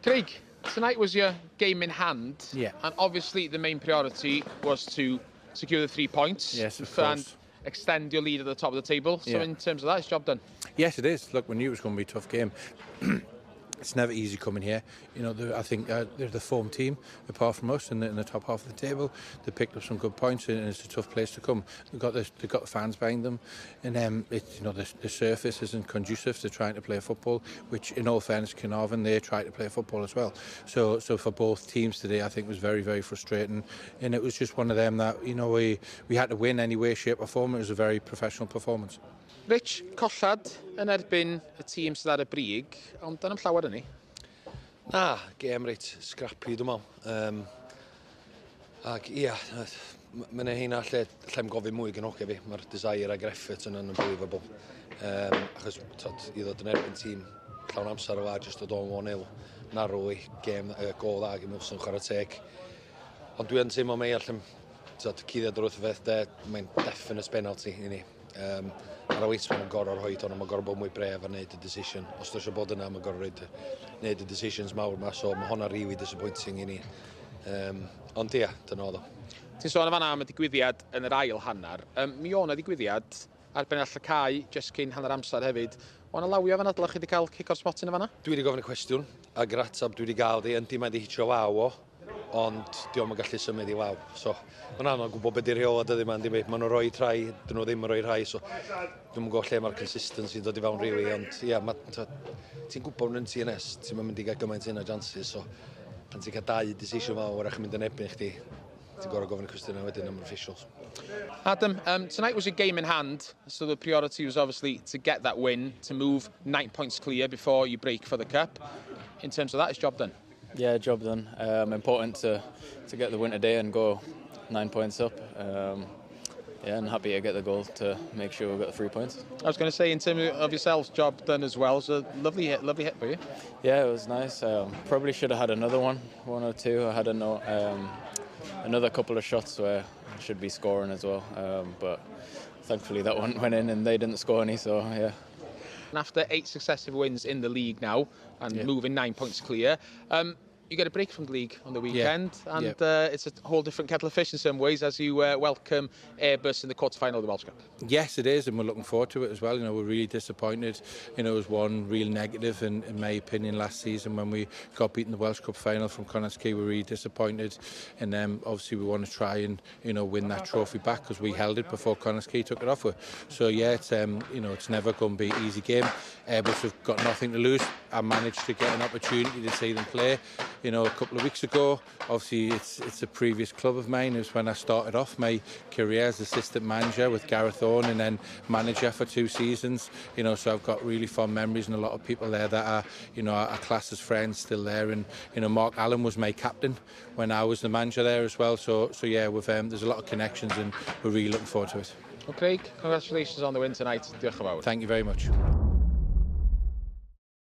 Craig, tonight was your game in hand. Yeah. And obviously the main priority was to secure the 3 points Yes, of and course. Extend your lead at the top of the table. So in terms of that, it's job done. Yes, it is. Look, we knew it was going to be a tough game. It's never easy coming here. I think they're the form team, apart from us, in the top half of the table. They picked up some good points, and it's a tough place to come. They've got the fans behind them, and it, you know the surface isn't conducive to trying to play football. Which, in all fairness, Caernarfon, they try to play football as well. So for both teams today, I think it was very, very frustrating, and it was just one of them that we had to win anyway, shape or form. It was a very professional performance. Rich, collad yn erbyn y tîm sydd ar y brig, ond dyna llawer yn ni. Na, gêm reit scrappy, dwi'n meddwl. Ac ia, mae'n heina lle lle'n gofyn mwy gan hogia fi. Mae'r desire ag effort yn unbelievable. Achos tod, i ddod yn erbyn tîm llawn amser o la, just dod o'n 1-0 narrowly, gêm, gol dda gan Wilson, chwarae teg. Ond dwi yn teimlo mei allan, tod, cuddiad o'r wrth y feth de, mae'n definite penalty i ni. Ar y linesman yn gorfod rhoi hwn, mae'n gorfod bod mwy brave a wneud y decision. Os dwi eisiau bod yna, mae'n gorfod wneud y decisions mawr ma, so mae hwnna really disappointing i ni. Ond ia, dyna oedd o. Ti'n sôn am fan'na am y digwyddiad yn yr ail hanner. Mi o'n ddigwyddiad ar ben all y cae, just cyn hanner amser hefyd. O'n lawio fan'na, dylech chi wedi cael cic o'r smotyn y fan'na? Dwi wedi gofyn y cwestiwn, ac yr ateb dwi wedi gael di, yndi, mae wedi hitio law o, ond di o'm yn gallu symud i law. So, mae'n anodd gwybod beth di'r rheola dyddi yma, yndi, maen nhw'n rhoi rhai, dyn nhw ddim yn rhoi rhai, so dwi'n gwybod lle mae'r consistency yn dod i fewn really, ond ia, ti'n gwybod yn TNS, ti'n mynd i gael gymaint yna chances, so pan ti'n cael dau decision fawr ac yn mynd yn erbyn chdi, ti'n gorfod gofyn y cwestiwn wedyn am yr officials. Adam, tonight was a game in hand, so the priority was obviously to get that win, to move 9 points clear before you break for the cup. In terms of that, it's job done. Yeah, job done. Important to get the win today and go 9 points up. Yeah, and happy to get the goal to make sure we got the 3 points. I was going to say, in terms of yourselves, job done as well. So lovely hit for you. Yeah, it was nice. Probably should have had another one, one or two. I had a no, another couple of shots where I should be scoring as well, but thankfully that one went in and they didn't score any. So yeah. And after eight successive wins in the league now and moving 9 points clear, you get a break from the league on the weekend, and it's a whole different kettle of fish in some ways as you welcome Airbus in the quarter-final of the Welsh Cup. Yes, it is, and we're looking forward to it as well. We're really disappointed. It was one real negative, in my opinion, last season when we got beaten in the Welsh Cup final from Connah's Quay. We're really disappointed, and obviously we want to try and win that trophy back because we held it before Connah's Quay took it off us. So yeah, it's you know it's never going to be an easy game. Airbus have got nothing to lose. I managed to get an opportunity to see them play a couple of weeks ago. Obviously, it's a previous club of mine. It was when I started off my career as assistant manager with Gareth Owen and then manager for two seasons. So I've got really fond memories and a lot of people there that are class as friends still there. And Mark Allen was my captain when I was the manager there as well. So yeah, there's a lot of connections and we're really looking forward to it. Well, Craig, congratulations on the win tonight. Diolch yn fawr. Thank you very much.